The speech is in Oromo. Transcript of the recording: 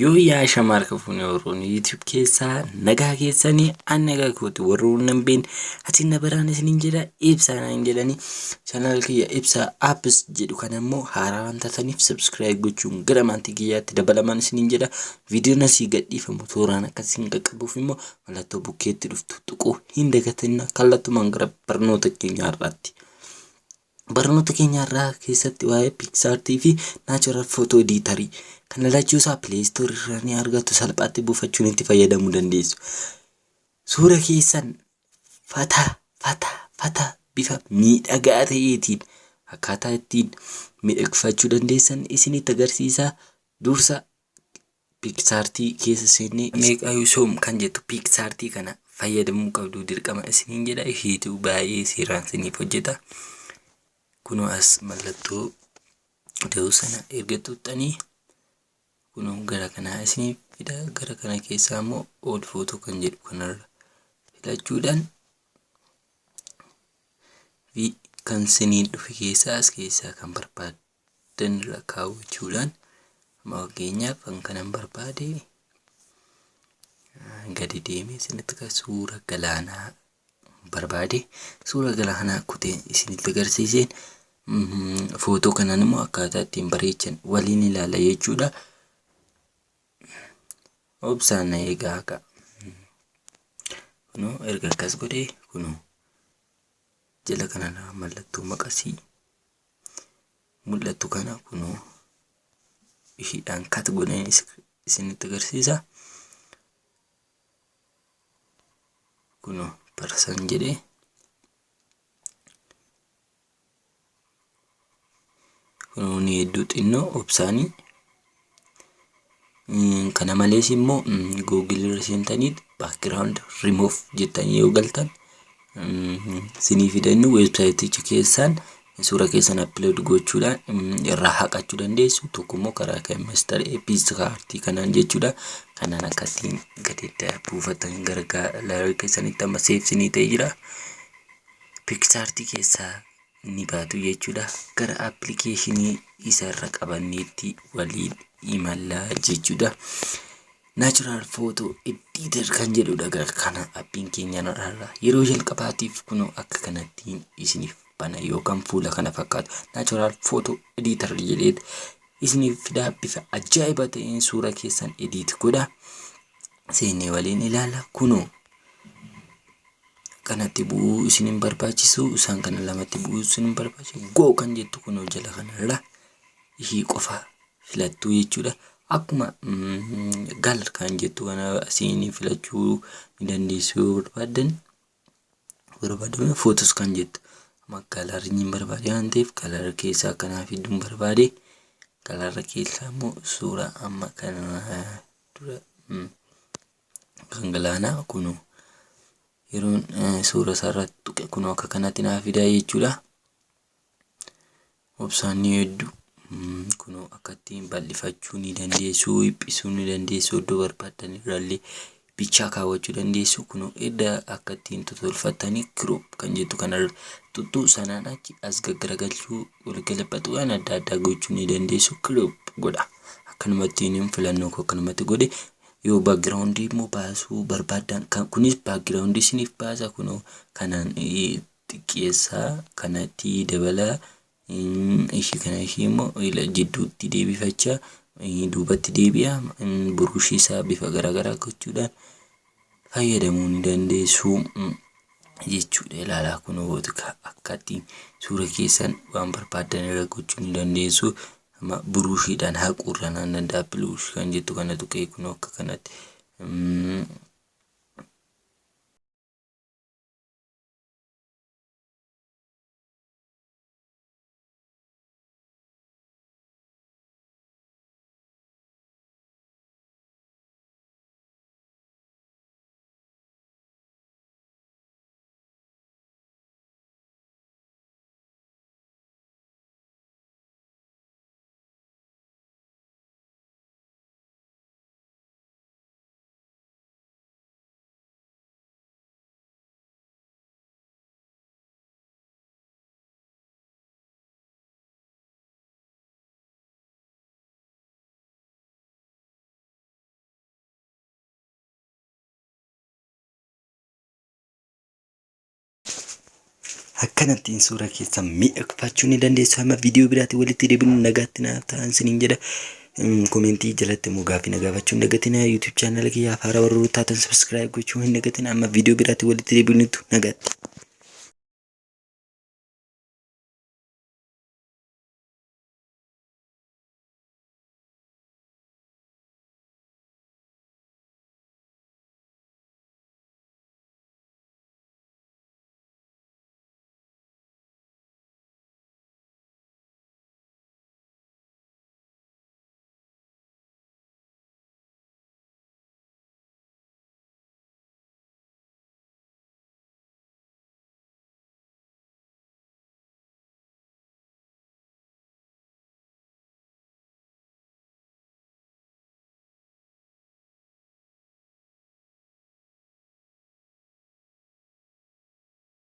Yoo yaa shamaarka fuunee warroon YouTube keessaa nagaa keessanii an nagaa kooti warroon nan beekne ati na baraan isiniin jedha ibsaa naan jedhanii channel kiyya ibsaa apps jedhu kana immoo haaraa waan taataniif subscribe gochuun gara maatii kiyyaatti dabalamaan isiniin jedha. Viidiyoon asii gadhiifamu tooraan akka isin qaqqabuuf immoo mallattoo bukkeetti dhuftu tuquu hin dagatinaa kallattumaan gara barnoota keenya har'aatti. Barnoota keenya har'aa keessatti waa'ee PicsArt fi Natural Photo Editor kana lachuu isaa Play Store irraa ni argattu salphaatti buufachuun itti fayyadamuu dandeessu. Suura keessan fataa fataa fataa bifa miidhagaa ta'eetiin akkaataa ittiin miidhagfachuu dandeessan isinitti agarsiisa. Dursa PicsArt keessa seennee meeqaayu soom kan jettu PicsArt kana fayyadamuu qabdu dirqama isiniin jedha. Ishiitu baay'ee seeraan isiniif hojjeta. Kunoo as mallattoo da'uu sana erga tuqxanii kunoo gara kanaa isiniif fida. Gara kana keessaa immoo old photo kan jedhu kanarra filachuudhaan fi kan isiniin dhufe keessaa as keessaa kan barbaaddan irra kaawwachuudhaan amma fakkeenyaaf kan kanan barbaade gadi deemee isinitti kan suura galaanaa barbaade suura galaanaa kutee isinitti agarsiiseen footoo kanaan immoo akkaataa ittiin bareechan waliin ilaala jechuudha. Obsaan na eegaa haqa. Kunoo erga akkas godhee kunoo jala kanarra mallattoo maqasii mul'attu kana kunoo ishiidhaan kat godheen isinitti agarsiisa. Kunoo parsan jedhee kunoo ni hedduu xinnoo obsaanii. Kana malees immoo Google irra seentanii background remove jettanii yoo galtan sinii fida inni weebsaayiticha keessaan suura keessan upload gochuudhaan irraa haqachuu dandeessu. Tokko immoo karaa kan Mr. PicsArt kanaan jechuudha. Kanaan akkattiin gadi buufatan gara gaalaarii keessanitti amma save sinii ta'ee jira. PicsArt keessaa ni baatu jechuudha. Gara appilikeeshinii isa irra qabanneetti waliin imallaa jechuudha. Natural Photo Editor kan jedhudha kana appiin keenya irraa yeroo jalqabaatiif kunoo akka kanattiin isiniif bana yookaan fuula kana fakkaatu Natural Photo Editor jedheet isiniif fidaa bifa ajaa'iba ta'een suura keessan edit godha. Seennee waliin ilaala kunoo kanatti bu'uu isin hin barbaachisu isaan kana lamatti bu'uu isin hin barbaachisu go kan jettu kunoo jala kanarra ishii qofa filattuu jechuudha. Akkuma gal kan jettu kana asiin filachuu ni dandeessu yoo barbaaddan barbaadame photos kan jettu amma gallery hin barbaade waan ta'eef gallery keessaa akkanaa fiduun barbaade gallery keessaa immoo suura amma kana dura kan galaanaa kunoo yeroon suura isaarratti tuqe kunoo akka kanatti naa fidaa jechuudha. Obsaan ni hedduu kunoo akkattiin bal'ifachuu ni dandeessu, dhiphisuu ni dandeessu, iddoo barbaaddan irraallee bichaa kaawwachuu dandeessu. Kunoo edda akkattiin totolfattanii crop kan jettu kanarra tuttuu sanaan achi as gaggaragalchuu ol galabaxuudhaan adda addaa gochuu ni dandeessu. Crop godha. Akkanumattiin filannoo koo akkanumatti godhe yoo background immoo baasuu barbaaddan kan kunis background isiniif baasa kunoo kanaan xiqqeessaa kanatti dabalaa ishii kana ishii immoo jidduutti deebifachaa duubatti deebi'a buruushii isaa bifa garaagaraa gochuudhaan fayyadamuu ni dandeessu jechuudha. Ilaalaa kunoo akkatti suura keessan waan barbaaddan irra gochuu ni dandeessu. Amma buruushiidhaan haquurra naan danda'a biluush kan jettu kana tuqee kunoo akka kanatti. Akkanattiin suura keessan miidhagfachuu ni dandeessu. Hamma viidiyoo biraatiin walitti deebinu nagaatti naaf ta'an isiniin jedha. Comment jalatti immoo gaaffii na gaafachuu hin dagatinaa. YouTube channel kiyyaaf haaraa warra taatan subscribe gochuu hin dagatinaa. Amma viidiyoo biraatiin walitti deebinutti nagaatti.